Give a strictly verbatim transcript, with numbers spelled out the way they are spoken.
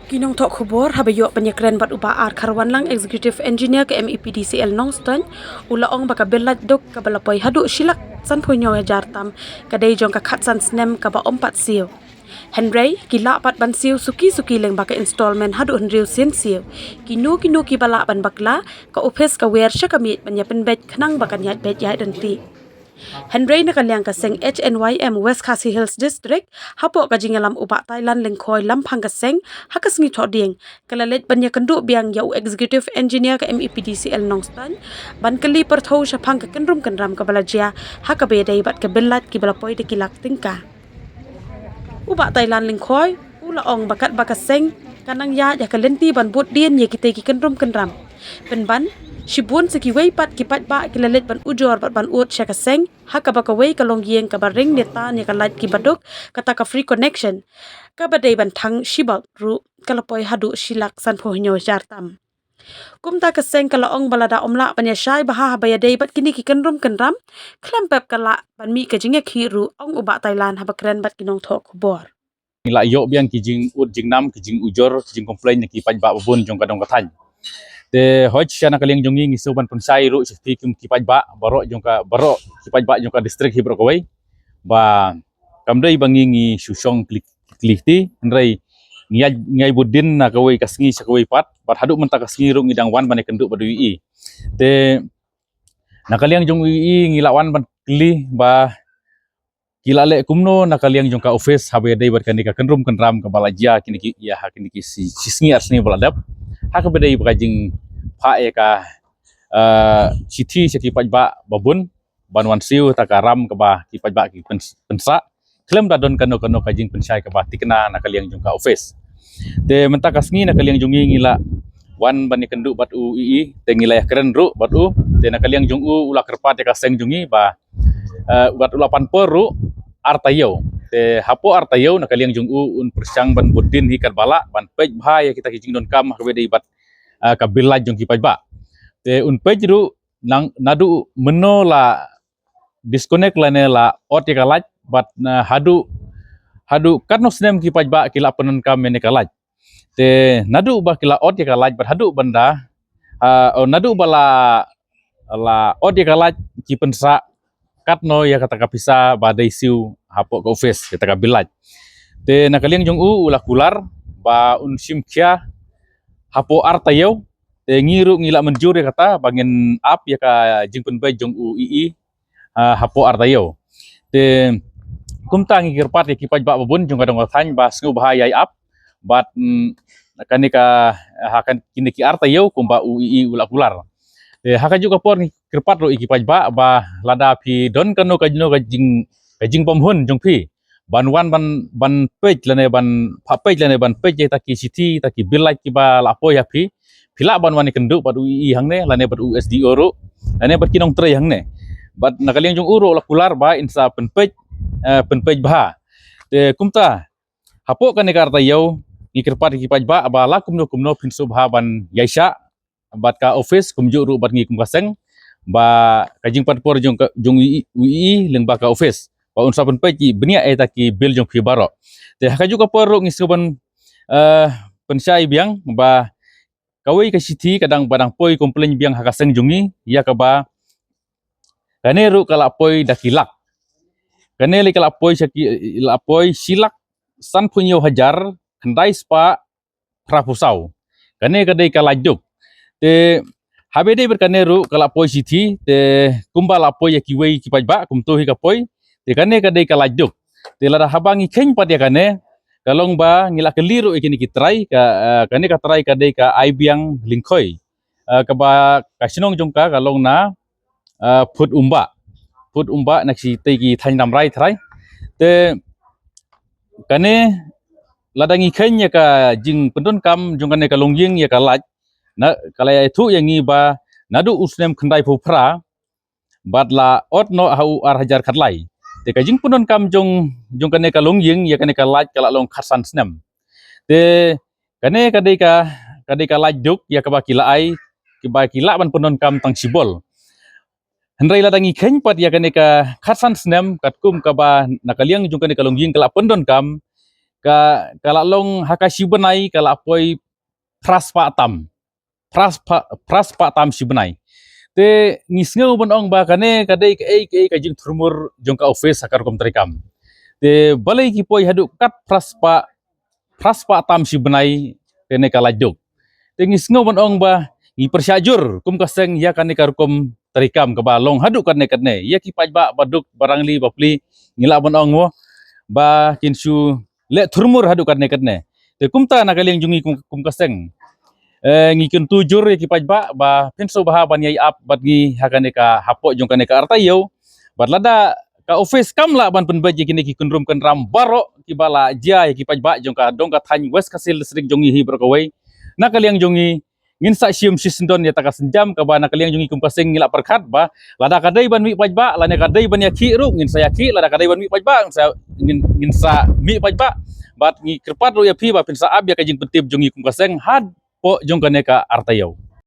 Ki nongthoh khubor haba ïoh ban ïakren bad u Bah R Kharwanlang, Executive Engineer ka M E P D C L Nongstoiñ, u la ong ba ka bill light duk kaba la poi haduh shi lak sanphew hynñiew hajar tam ka dei jong ka khatsan snem kaba ym pat siew. Hynrei ki lah pat ban siew suki suki lyngba ka installment haduh hynriew sien siew. Kino kino kiba lah ban bakla, ka ophis ka wer sha ka miej ban ïa pynbeit khnang ba kan ïaid beit ïaid ryntih. Hynrei na ka liang ka seng H N Y M West Khasi Hills District, hapoh ka jingïalam u Bah Thailand Lyngkhoi, lamphang ka seng, ha ka sngi Thohdieng, ka la leit ban ïakynduh biang ïa u Executive Engineer ka M E P D C L Nongstoiñ ban kylli pyrthew shaphang ka kynrum kynram kaba la jia ha kaba ïadei bad ka bill light kiba la poi da ki lak tyngka. U Bah Thailand Lyngkhoi u la ong ba katba ka seng ka nang ïaid ha ka lynti ban bud dien ïa kitei ki kynrum kynram, pynban shibun sa kiwei pat ki paidbah ki la leit ban ujor bad ban ud sha ka seng ha kaba kawei ka longïing kaba ring ne tan ïa ka light kiba duk, kata ka free connection, kaba dei ban thang shi bulb ruh ka la poi haduh shi lak sanphew hynñiew hajar tam. Kumta ka seng ka la ong ba lada ym lah ban ïashai bha haba ïadei bad kine ki kynrum kynram, khlem pep ka lah ban mih ka jingïakhih ruh, ong u Bah Thailand haba kren bad ki nongthoh khubor. Ngi la ïoh biang ki jingud jingnam, ki jingujor, ki jingcomplain na ki paidbah babun jong ka dong ka thaiñ. Te hoi shisha na ka liang jong ngi ngi sngew ban pynshai ruh sha ki, ki paidbah baroh jong ka, baroh ki paidbah jong ka district hi baroh kawei, ba kam dei ba ngi ngi shu shong klik klik ti, hynrei ngi ïai, ngi ïai bud dien na kawei ka sngi sha kawei pat, bad haduh mynta ka sngi ruh ngi dang wan ban ïakynduh bad u E E. Te na ka liang jong u E E ngi la wan ban kylli ba ki la leh kumno na ka liang jong ka ophis haba ïadei bad kane ka kynrum kynram kaba la jia kine ki, ïa ha kine ki shi, shi sngi ar sngi ba la dep, ha kaba dei ba ka jingphah ïa ka, eh, shithi sha ki paidbah babun ban wan siew ïa ka ram kaba ki paidbah ki pyn-, pynsah, khlem da don kano kano ka jingpynshai kaba thikna na ka liang jong ka ophis. Te mynta ka sngi na ka liang jong ngi ngi la wan ban ïakynduh bad u E E, te ngi la ïakren ruh bad u, te na ka liang jong u u la kyrpad ïa ka seng jong ngi ba, eh, bad u la pan por ruh ar taïew. Te hapoh ar taïew na ka liang jong u un pyrshang ban bud dien hi katba lah ban peit bha ïa kita ki jingdonkam ha kaba dei bad, eh, ka bill light jong ki paidbah. Te un peit ruh nang naduh mynno la disconnect lane la ot ïa ka light, bad na haduh, haduh katno snem ki paidbah ki la pyndonkam ïa kane ka light. Te naduh ba ki la ot ïa ka light bad haduh ban da, ah, oh, naduh ba la, la ot ïa ka light ki pynsah katno ïa kata ka pisa ba dei siew hapoh ka ophis, kata ka bill light. Te na ka liang jong u u la kular ba un shim khia hapoh ar taïew. Te ngi ruh ngi la mynjur ïa kata ba ngin ap ïa ka jingpynbeit jong u E E, ah, hapoh ar taïew. Te kumta ngi kyrpad ïa ki paidbah babun jong ka dong ka thaiñ ba sngewbha ïai ap bad, mm, kane ka, ha kane, kine ki ar taïew kumba u E E u la kular. Te ha kajuh ka por ngi kyrpad ruh ïa ki paidbah ba lada phi don kano kano ka jing, ka jingbymhun jong phi ban wan ban, ban peit lane ban phah peit lane ban peit ïa kita ki shithi, kita ki bill light kiba la poi ha phi, phi lah ban wan ïakynduh bad u E E hangne lane bad u S D O ruh lane bad ki nongtrei hangne. Bad na ka liang jong u ruh la kular ba yn sa pynpeit, eh, pynpeit bha. Te kumta hapoh kane ka ar taïew ngi kyrpad ïa ki paidbah ba la kumno kumno phin sngewbha ban ïaishah bad ka ophis, kumjuh ruh bad ngi kum ka seng, ba ka jingpynpor jong ka, jong u E E, u E E lyngba ka ophis ba un sa pynpeit bniah ïa kita ki bill jong phi baroh. Te ha kajuh ka por ruh ngi sngew ban, eh, pynshai biang ba kawei ka shithi ka dang, ba dang poi complain biang ha ka seng jong ngi, ïa kaba kane ruh ka la poi da ki lak. Kane lei ka la poi sha ki, la poi shi lak sanphew hynñiew hajar khyndai spah phraphew saw. Kane ka dei ka light duk. Te haba ïadei bad kane ruh ka la poi shithi, te kumba la poi ïa kiwei ki paidbah kumto hi ka poi. Te kane ka dei ka light duk. Te lada haba ngi kheiñ pat ïa kane, ka long ba ngi la kylli ruh ïa kine ki trai, ka, eh, kane ka trai ka dei ka Aibiang Lyngkhoi. Eh, kaba ka shnong jong ka ka long na, eh, Phut Umbah. Phut Umbah na shi tei ki thaiñ Rambrai trai. Te kane lada ngi kheiñ ïa ka jingpyndonkam jong kane ka longïing ïa ka light, na ka la ïathuh ïa ngi ba naduh u snem khyndaiphew phra bad la ot noh ha u ar hajar khatlai. Te ka jingpyndonkam jong, jong kane ka longïing ïa kane ka light ka la long khatsan snem. Te kane ka dei ka, ka dei ka light duk ïa kaba ki la ai, kiba ki lah ban pyndonkam tang shibun. Hynrei lada ngi kheiñ pat ïa kane ka khatsan snem katkum kaba na ka liang jong kane ka longïing ka la pyndonkam, Ka, ka la long ha ka shi bnai ka la poi phra spah tam. Phra spah, phra spah tam shi bnai. Te ngi sngew ban ong ba kane ka dei kaei kaei ka jingthurmur jong ka office ha ka rukom treikam. Te balei ki poi haduh kat phra spah, phra spah tam shi bnai kane ka lait duk. Te ngi sngew ban ong ba ngi pyrshah jur kum ka seng ïa kane ka rukom treikam kaba long haduh katne katne. Ïa ki paidbah ba duk ba rangli ba pli ngi lah ban ong mo ba kin shu leh thurmur haduh katne katne. Te kumta na ka liang jong ngi kum, kum ka seng, eh, ngi kyntu jur ïa ki paidbah ba phin sngewbha ban ïai ap bad ngi ha kane ka hapoh jong kane ka artaïew. Bad lada ka office kam lah ban pynbeit ïa kine ki kynrum kynram baroh kiba la jia ïa ki paidbah jong ka dong ka thaiñ West Khasi Hills District jong ngi hi baroh kawei, na ka liang jong ngi ngin sa shim shisyndon ïa kata ka sienjam kaba na ka liang jong ngi kum ka seng ngi la pyrkhat ba lada ka dei ban mih paidbah lane ka dei ban ïakhih ruh ngin sa ïakhih, lada ka dei ban mih paidbah ngin sa, ngin, ngin sa mih paidbah. Bad ngi kyrpad ruh ïa phi ba phin sa ap ïa ka jingpyntip jong ngi kum ka seng hapoh jong kane ka artaïew.